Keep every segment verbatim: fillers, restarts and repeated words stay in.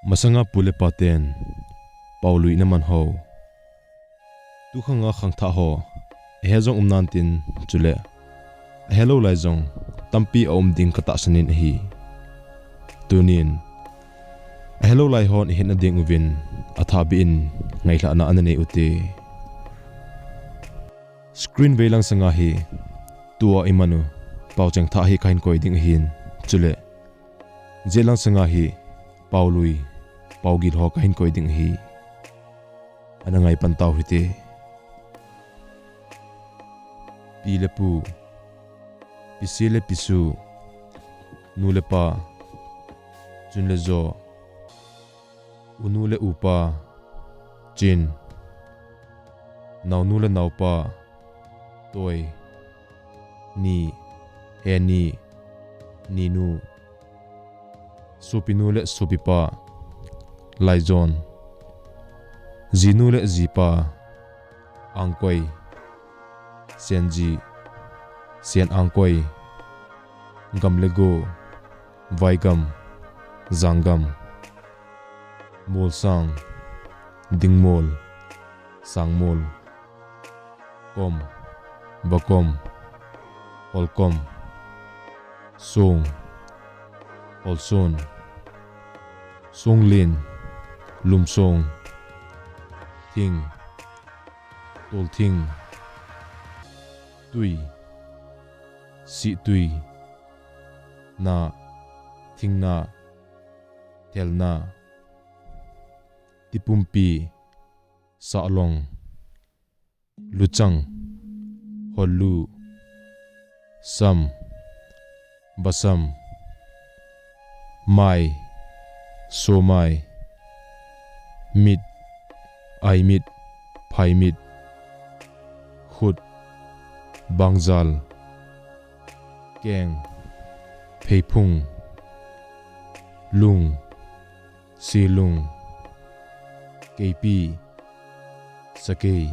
Masanga pu le pa ten paolui na man ho, tu khanga khangthah ho ahe jong um nan tin, chule ahe lou lai jong tampi a um ding ka tahsan in ahi. Tunin ahe lou lai hon i hetna ding uvin athah beh in ngailhahna ana nei ute. Screen vei lang sanga hi tua i man u paocheng thah hi ka hin koi ding ahin, chule jet lang sanga hi paolui, paogil ho ka hin koi ding ahi. Ana ngai pan tau hite. Pi le pu, pise le pisu, nu le pa, chun le jo, unu le upa, chin, naonu le naopa, toi, ni, heni, ninu, sopinu le sopipa, laijon, jinu le jipa, angkoi, senji, sen angkoi, gam le go, vaigam, janggam, molsang, dingmol, sangmol, kom, vakom, holkom, song, holson, songlin, lumsong, thing, tolthing, tui, sihtui, na, thingna, thelna, tipumpi, sahlong, luchang, hollu, sam, vasam, mai, somai, mit, aimit, phaimit, khut, bangjal, keng, pheiphung, lung, silung, keipi, sakei,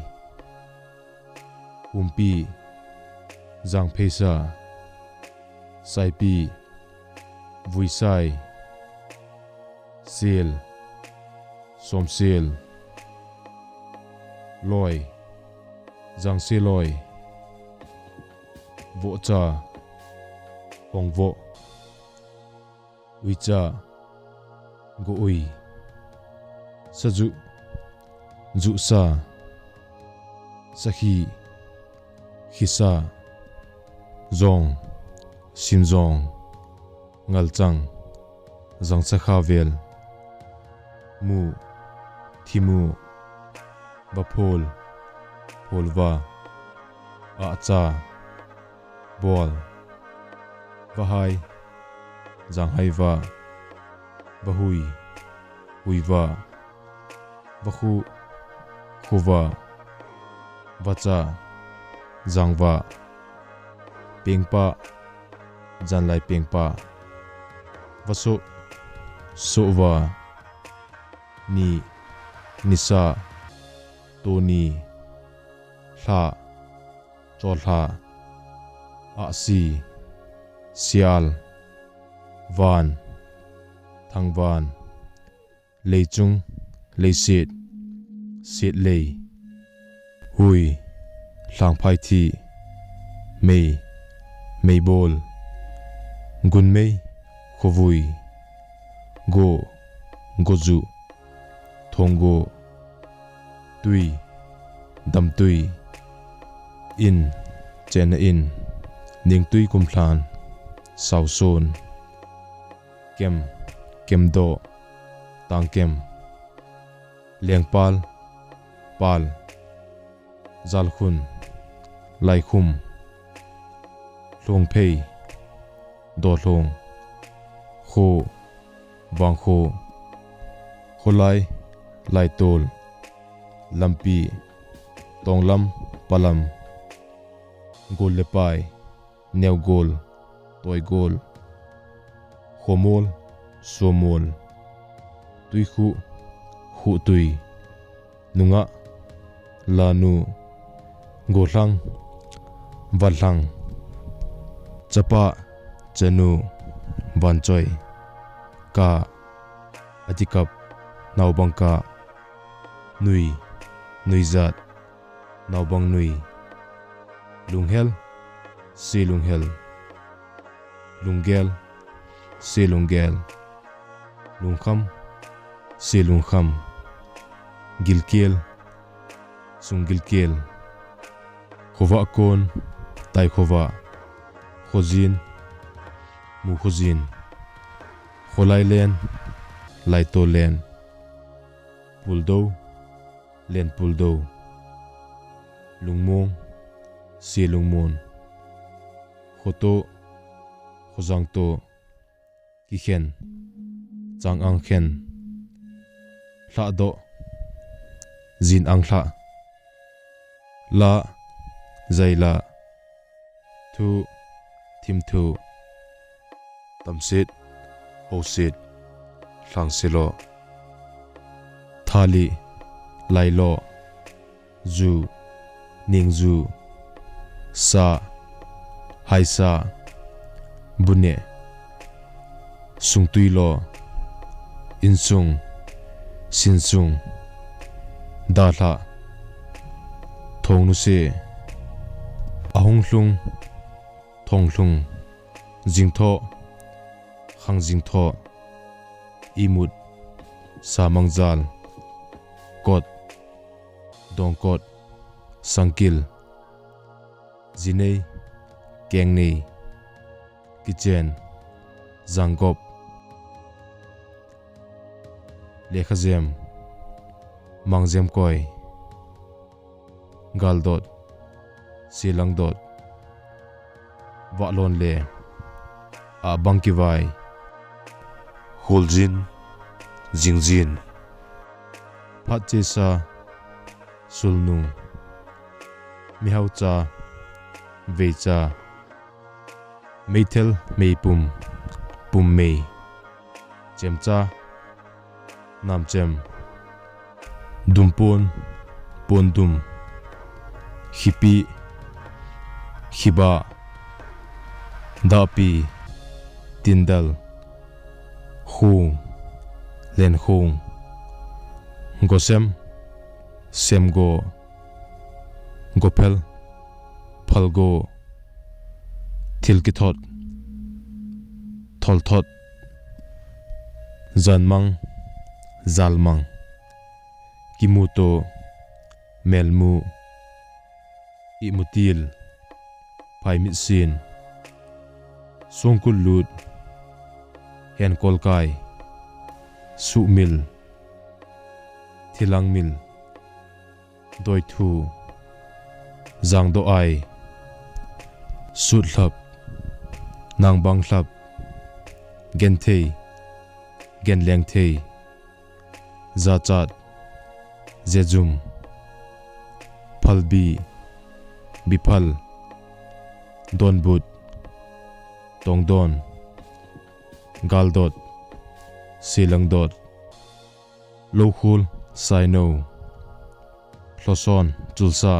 humpi, jangpheisa, saipi, vuisai, sil, somsil, loi, jangsiloi, vohcha, hongvoh, uicha, go-ui, sajuh, juhsa, sakhi, khisa, jong, simjong, ngalchang, jangsa khavel, mu, thimu, vaphol, pholva, ahcha, bol, vahai, janghaiva, vahui, huiva, vakhu, khuva, vacha, jangva, pengpa, janlai pengpa, vasoh, sohva, ni, nisa, toni, lha, cholha, ahsi, sial, van, thangvan, leichung, leiset, setlei, hui, lhangphaithi, mei, meibol, gunmei, khovui, go, gojuh, thonggo, tui, damtui, in, chenna in, ningtui kumlhan, saoson, kem, kemdoh, tangkem, lengpal, pal, jalkhun, laikhum, lhongphei, dolhong, kho, vangkho, kholai, laitol, lampi, tonglam, palam, gol le pai, neogol, toigol, khomol, somol, tuikhuh, khuhtui, nungah, lanu, gollhang, vatlhang, chapa, chanu, vanchoi, kah, atikap, Naobang kah. Nui, nuijat. Naobang nui. Lunghel, se lunghel. Lunggel, se lunggel. Lungkham, se lungkham. Gilkel, sung gilkel. Khovah kon, tai khovah. Khojin, mu khojin. Kholai len, laito len. Puldo, len puldo. Lungmong, se lungmon. Khoto, khojang to. Kikhen, chang ang khen. Lhahdoh, jin ang lhah. Lah, jai lah. Thu, thim thu. Tamset, hoset, lhangse lo. Thali, lailo. Ju, ningju. Sa, haisa. Bune, sungtui lo. Insung, sinsung. Dalha, thongnuse. Ahunglhung, thonglhung. Jingtho, khangjingtho. Imut, samangjal. Kot, dongkot, sangkil. Jinei, kengnei. Kichen, janggop. Lekhajem, mangjem koi. Galdot, selangdot. Vahlon le, abang kivai. Kholjin, jingjin. Phatchesa, sulnung. Mihaucha, veicha. Meithel, meipum, pummei. Chemcha, namchem. Dumpon, pondum. Khipi, khiba. Dahpi, tindal. Khung, lenkhung. Gosem, semgo. Gophel, phalgo. Thil kithot, tholthot. Janmang, jalmang. Kimuto, melmu. Imutil, phaimitsin. Songkul lut, henkolkai. Suhmil, thilangmil. Doithu, jangdoh ai. Sutlhap, nangbanglhap. Genthei, genlengthei. Jachat, jejum. Phalbi, biphal. Donbut, tongdon. Galdot, selangdot. Loukhul, saino. Lhoson, chulsa.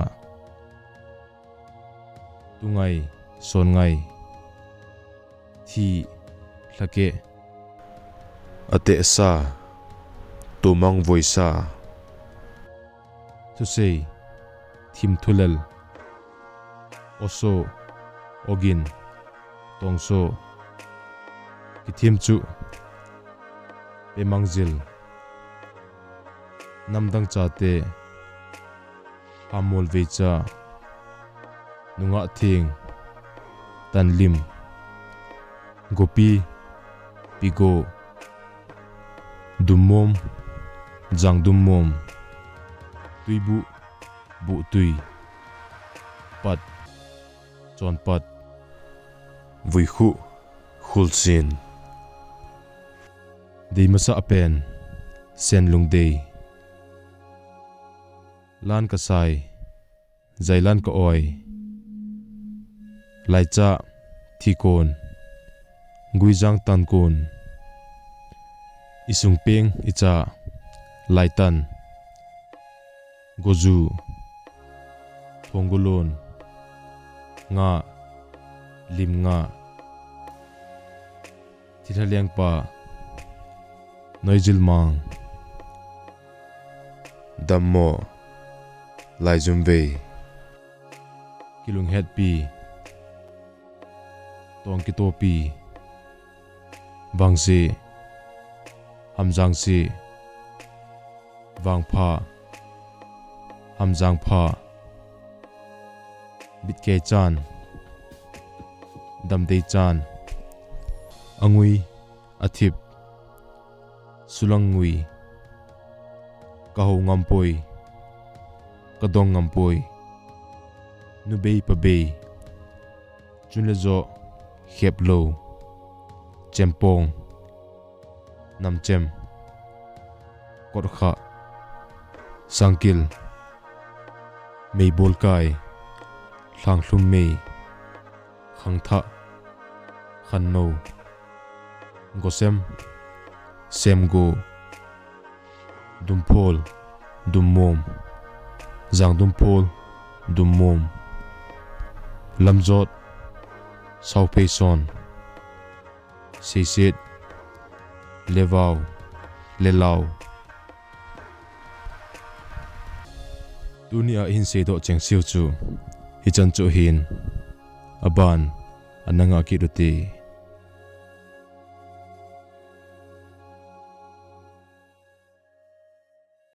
Tungai, sonngai. Thi, lhake. Atehsa, tomang voisa. Thusei, thimthulel. Oso, ogin, tongso. Kithimchu, pemangjil. Namdang chate, hamol veicha. Nungah thing, tanlim. Gopi, pigo. Dummom, jangdummom. Tuibuh, buhtui. Pat, chonpat. Vuikhuh, khulsin. Deimasah pen, senlungdei. Lan kasai, jailan ka-oi. Laicha, thikon. Guijang tankon. Isungpeng icha, laitan. Goju, thonggolon. Nga, limnga. Thilhalengpa, noijilmang. Dammo, Laijumvei. Kilunghetpi, Tongkitopi. Vangse, Hamjangse. Vangpha, Hamjangpha. Bitkeichan, Damdeichan. Angui, athip, Sulangngui. Kahou ngampoi, Kadong ngampoi. Nubei pabei, Chunlejo, Kheplou. Chempong, Namchem. Kotkha, Sangkil. Meibolkai, Lhangthlum mei. Khangthah, Khannou. Gosem, Semgo. Dumphol, Dummom. Jangdumphol, Dummom. Lamjot, Saopheison. Seiset, Levao, Lelau. Tunia ihin seidoh chengse u chu hichan chu ahin, aban ana ngah kit ute.